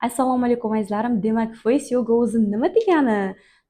Assalomu alaykum, azizlarim. Demak, face yoga o'zi nima degani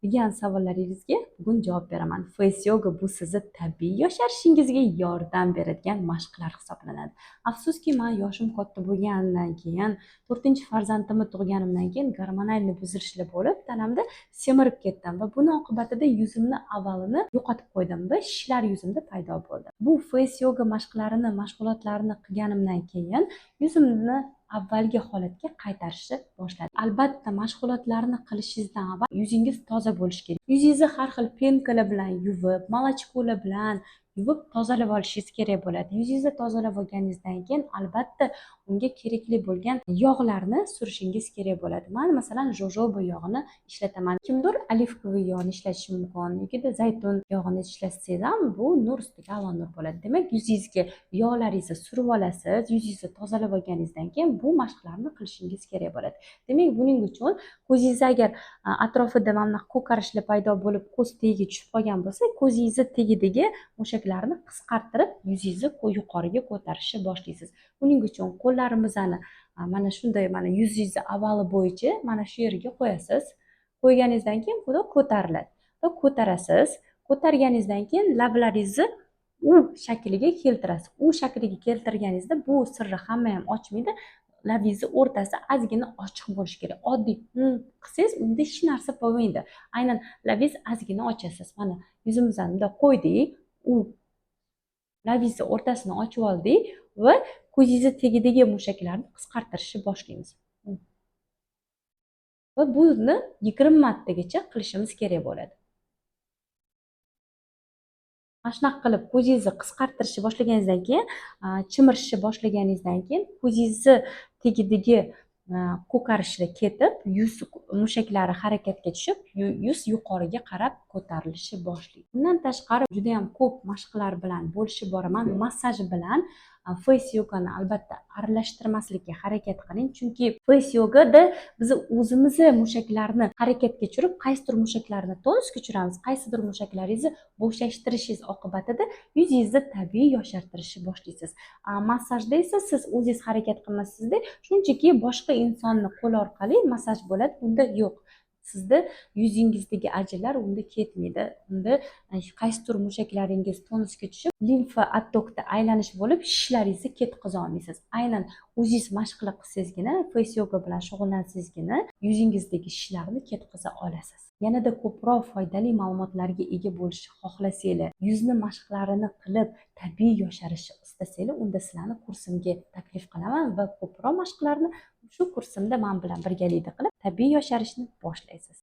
degan savollaringizga bugun javob beraman. Face yoga bu sizni tabiiy yosharishingizga yordam beradigan mashqlar hisoblanadi. Afsuski, man yoshim katta bo'lganidan keyin, to'rtinchi farzandimni tug'ganimdan keyin гормональный buzilishlar bo'lib, tanamda semirib ketdim va buni oqibatida yuzimni ovalini yo'qotib qo'ydim va shishlar yuzimda paydo bo'ldi. Bu face yoga mashqlarini, mashg'ulotlarini qilganimdan keyin yuzimni avvalgi holatga qaytarishni boshladi. Albatta, mashg'ulotlarni qilishingizdan avval yuzingiz toza bo'lishi kerak. Yuzingizni har xil пенка lar bilan yuvib, молочко lar bilan yuvib, tozalab olishingiz kerak bo'ladi. Yuzingizni tozalab olganingizdan keyin, albatta, unga kerakli bo'lgan yog'larni surishingiz kerak bo'ladi. Man, masalan, jojoba yog'ini ishlataman. Kimdir оливковый yog'ni ishlatishi mumkin yokida zaytun yog'ini ishlatsangiz ham, bu nur ustiga a'lo nur bo'ladi. Demak, yuzingizga yog'laringizni surib olasiz. Yuzingizni tozalab olganingizdan keyin bu mashqlarni qilishingiz kerak bo'ladi. Demak, buning uchun ko'zingizni agar atrofida mana bunaqa ko'karishlar paydo bo'lib, ko'z tagiga tushib qolgan bo'lsa, ko'zingizni tagidagi mushaklarni qisqartirib, yuzingizni yuqoriga ko'tarishni boshlaysiz. Buning uchun qo'llarimizni mana shunday, mana yuzingizni ovali bo'yicha mana shu yerga qo'yasiz. Qo'yganingizdan keyin bundoq ko'tariladi va ko'tarasiz. Ko'targaningizdan keyin lablaringizni U shakliga keltirasiz. U shakliga keltirganingizda, bu sirni hamma ham ochmaydi, labingizni o'rtasi ozgina ochiq bo'lishi kerak. Oddiy qilsangiz, unda hech narsa bo'lmaydi. Aynan labingiz ozgina ochasiz. Mana, yuzimizni bundoq qo'ydik, u labingizni o'rtasini ochib oldik va ko'zingizni tagidagi mushaklarni qisqartirishni boshlaymiz va buni 20 martagacha qilishimiz kerak bo'ladi. Mana shunaqa qilib ko'zingizni qisqartirishni boshlaganingizdan keyin, chimirishni boshlaganingizdan keyin ko'zingizni tagidagi ko'karishlar ketib, yuz mushaklari harakatga tushib, yuz yuqoriga qarab ko'tarilishni boshlaydi. Bundan tashqari, judayam ko'p mashqlar bilan bo'lishib boraman. Massaj bilan face yogani albatta aralashtirmaslikka harakat qiling, chunki face yogada biz o'zimizni mushaklarni harakatga tushirib, qaysidir mushaklarni tonusga tushiramiz, qaysidir mushaklaringizni bo'shashtirishingiz oqibatida yuzingizni tabiiy yoshartirishni boshlaysiz. Massajda esa siz o'zingiz harakat qilmaysizda, shunchaki boshqa insonni qo'li orqali massaj bo'ladi. Unda yo'q, sizni yuzingizdagi ajinlar unda ketmaydi. Unda qaysidir mushaklaringiz tonusga tushib, limfa отток da aylanish bo'lib, shishlaringizni ketkaza olmaysiz. Aynan o'zingiz mashqlar qilsangizgina, face yoga bilan shug'ullansangizgina yuzingizdagi shishlarni ketkaza olasiz. Yanada ko'proq foydali ma'lumotlarga ega bo'lishni xohlasanglar, yuzni mashqlarini qilib, tabiiy yosharishni istasanglar, unda sizlarni kursimga taklif qilaman va ko'proq mashqlarni shu kursimda man bilan birgalikda qilib, tabiiy yosharishni boshlaysiz.